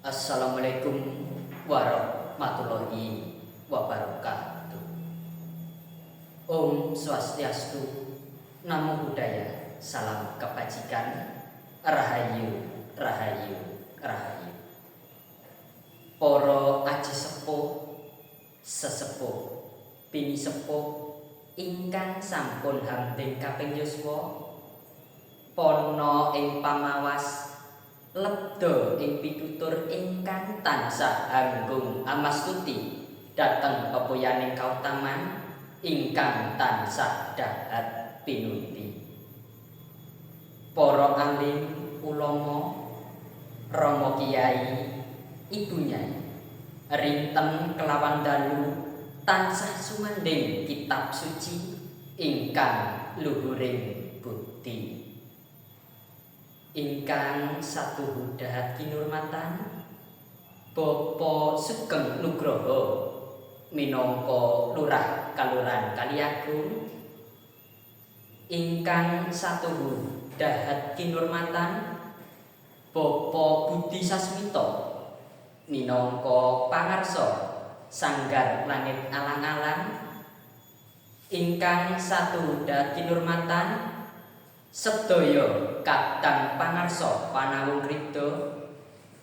Assalamualaikum warahmatullahi wabarakatuh. Om Swastiastu, Namo Buddhaya, salam kebajikan, rahayu, rahayu, rahayu. Para aji sepuh, sesepuh, pinisepuh ingkang sampun hamding kaping yuswa, pana ing pamawas, lebda ing pitutur ingkang tansah hanggung amastuti dhateng pepoyaning kautaman ingkang tansah dahat pinunti. Para alim ulama, rama kiai, ibu nyai, rinten kelawan dalu tansah sumandhing kitab suci ingkang luhuring budi. Ingkang satuhu dahat kinurmatan Bapak Sugeng Nugroho minangka Lurah Kalurahan Kaliagung. Ingkang satuhu dahat kinurmatan Bapak Budi Sasmito minangka pangarsa Sanggar Langit Alang-alang. Ingkang satuhu dahat kinurmatan sedaya kadang pangarsa panawung krida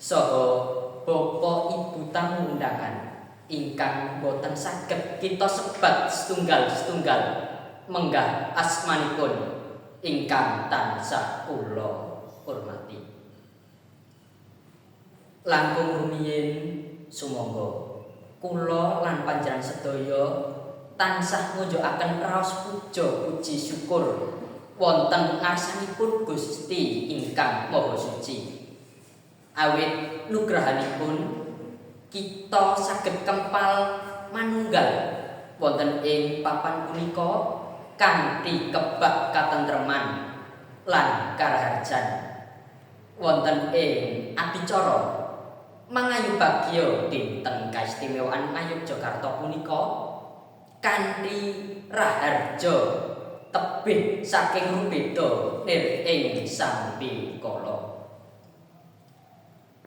saha bapak ibu tamu undangan ingkang boten saged kita sebat setunggal-setunggal menggah asmanipun ingkang tansah kula hormati. Langkung rumiyin sumangga kula lan panjenengan sedaya tansah ngunjukaken raos puja puji syukur wonten ngarsanipun Gusti ingkang Maha Suci. Awit nugrahanipun kita saged kempal manunggal wonten ing papan punika kanthi kebak katentreman lan karaharjan wonten ing adicara mangayu bagya dinten kaistimewaan Ngayogyakarta punika kanthi raharja tebih saking rubeda nir ing sambikala.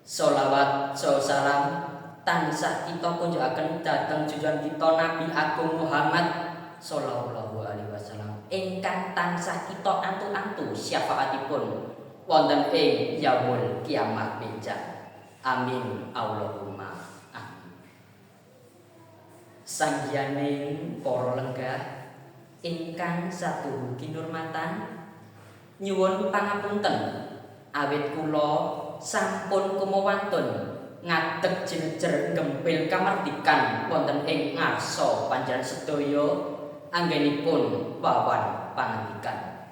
Sholawat saha salam tansah kita kunjukaken dhateng junjungan kita Nabi Agung Muhammad sallallahu alaihi wasallam ingkang tansah kita antu-antu syafaatipun wonten ing yaumul kiamah benjang. Amin Allahumma amin. Sanghyanging para lenggah ingkang satuhu kinurmatan, nyuwun pangapunten awit kula sampun kumawantun ngadeg jinejer gempil kamardikan wonten ing ngarsa panjenengan sedaya anggenipun wawan pangandikan.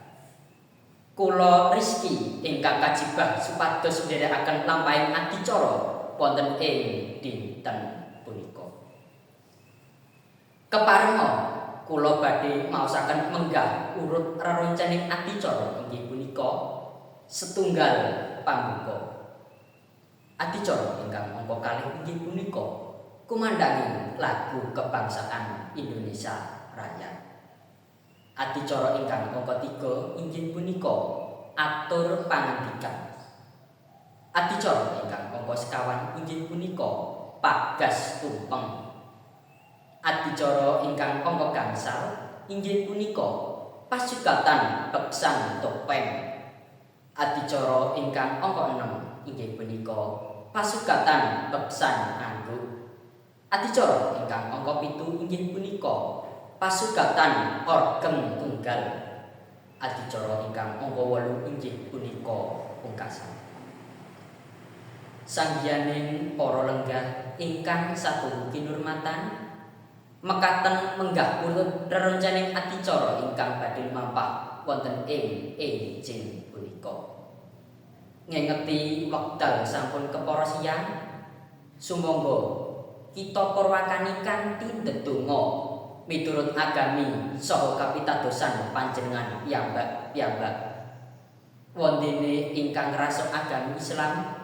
Kula Rizky ingkang kajibah supados nderekaken lampahing adicara wonten ing dinten punika. Keparenga kula badhe maosaken menggah urut reroncening adicara inggih punika setunggal pambuka. Adicara ingkang angka kalih inggih punika kumandhanging lagu kebangsaan Indonesia Raya. Adicara ingkang angka 3 inggih punika atur pangandikan. Adicara ingkang angka sekawan inggih punika pagas tumpeng. Adicara ingkang angka gangsal inggih punika pasugatan beksan topeng. Adicara ingkang angka 6 inggih punika pasugatan beksan angguk. Adicara ingkang angka 7 inggih punika pasugatan orgen tunggal. Adicara ingkang angka 8 inggih punika pungkasan. Sanghyanging para lenggah ingkang satuhu kinurmatan, mekaten menggah urut rerencaning adicara ingkang badhe lumampah wonten ing enjing punika. Ngengeti wekdal sampun kepara siang, sumangga kita purwakani kanthi ndedonga miturut agami saha kapitadosan panjenengan piyambak-piyambak. Wondene ingkang ngrasuk agami Islam,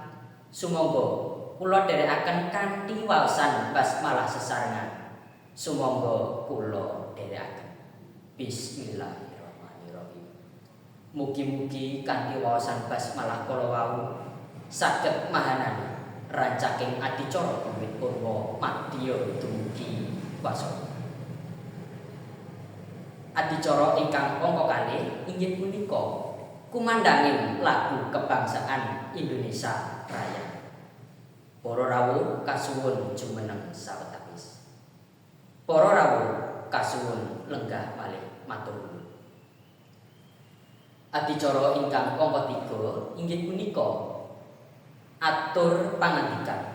sumangga kula dherekaken kanthi waosan basmalah sesarengan. Sumangga kula dherekaken. Bismillahirrahmanirrahim. Mugi-mugi kanthi waosan basmalah kala wau saged mahanani rancangan Saking adicara wiwit purwa madya dumugi wasana. Adicara ingkang angka kalih inggih punika kumandanging lagu kebangsaan Indonesia Raya. Para rawuh kasuwun jumeneng sawetawis. Para rawuh kasuwun lenggah malih, matur nuwun. Adicara ingkang angka 3 inggih punika atur pangandikan.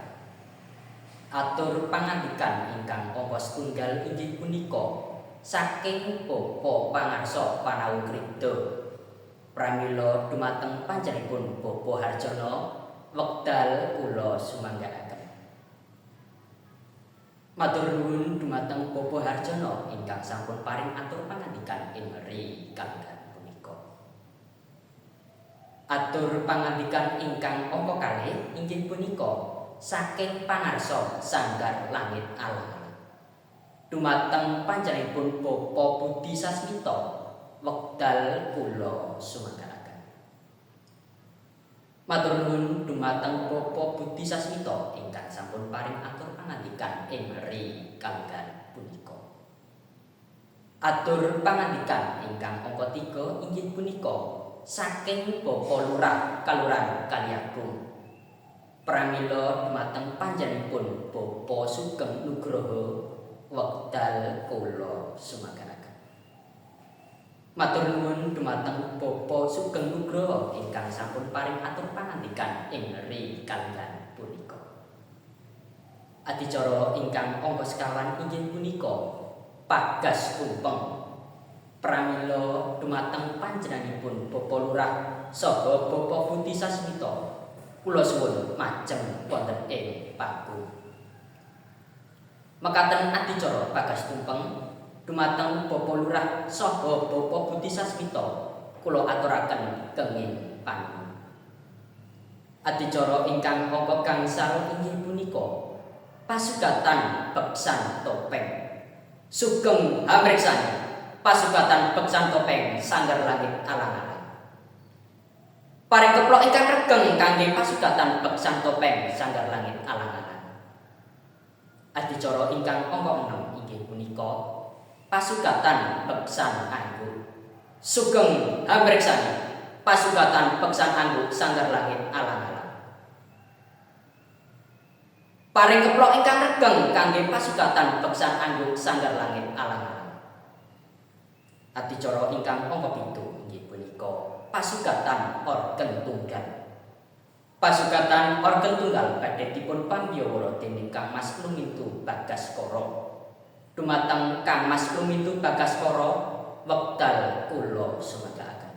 Atur pangandikan ingkang angka setunggal inggih punika saking Bapak Pangarsa Panawu Krida. Pramila dumateng panjenenganipun Bapak Harjono, wekdal kula sumanggaaken. Matur nuwun dumateng Bapak Harjono ingkang sampun paring atur pangandikan ing kalenggahan punika. Atur pangandikan ingkang angka kalih inggih punika saking pangarsa Sanggar Langit Alang. Dumateng panjenenganipun Bapak Budi Sasmito, wekdal kula sumanggaaken. Matur nuwun dumateng Bapak Budi Sasmito ingkang sampun paring atur pangandikan ing kalenggahan punika. Atur pangandikan ingkang angka 3 inggih punika saking Bapak Lurah Kalurahan Kaliagung. Pramila dumateng panjenenganipun Bapak Sugeng Nugroho, wekdal kula sumanggaaken. Matur nuwun dumateng Bapak Sugeng Nugroho ingkang sampun paring atur pangandikan ing kalenggahan punika. Adicara ingkang angka sekawan inggih punika pagas tumpeng. Pramila dumateng panjenenganipun Bapak Lurah saha Bapak Budi Sasmito, kula suwun majeng wonten ing panggung. Mekaten adicara pagas tumpeng dumateng Bapak Lurah saha Bapak Budi Sasmito kula aturaken kenging panuwun. Adicara ingkang angka gangsal inggih punika pasugatan beksan topeng. Sugeng hamreksani pasugatan beksan topeng Sanggar Langit Alang-alang. Paring keplok ingkang regeng kangge pasugatan beksan topeng Sanggar Langit Alang-alang. Adicara ingkang angka 6 inggih punika pasugatan beksan angguk. Sugeng hamreksani pasugatan beksan angguk Sanggar Langit Alang-alang. Paring keplok ingkang regeng kangge pasugatan beksan angguk Sanggar Langit Alang-alang. Adicara ingkang angka 7 inggih punika pasugatan organ tunggal. Pasugatan organ tunggal badhe dipun pambiyawara dening Kang Mas Lumintu Bagaskara. Dumateng Kang Mas Lumintu Bagaskara, wekdal kula sumanggaaken.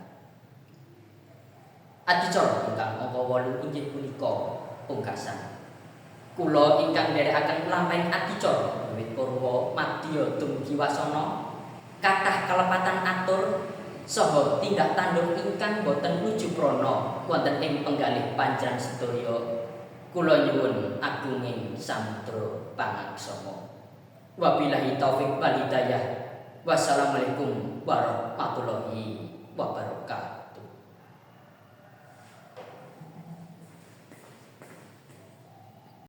Adicara ingkang angka 8 inggih punika pungkasan. Kula ingkang nderekaken lampahing adicara wiwit purwa madya dumugi wasana kathah kalepatan atur saha tindak tanduk ingkang boten nuju prana wonten ing penggalih panjenengan sedaya. Kula nyuwun agunging samudra pangaksama. Wabillahi taufik wal hidayah. Wassalamualaikum warahmatullahi wabarakatuh.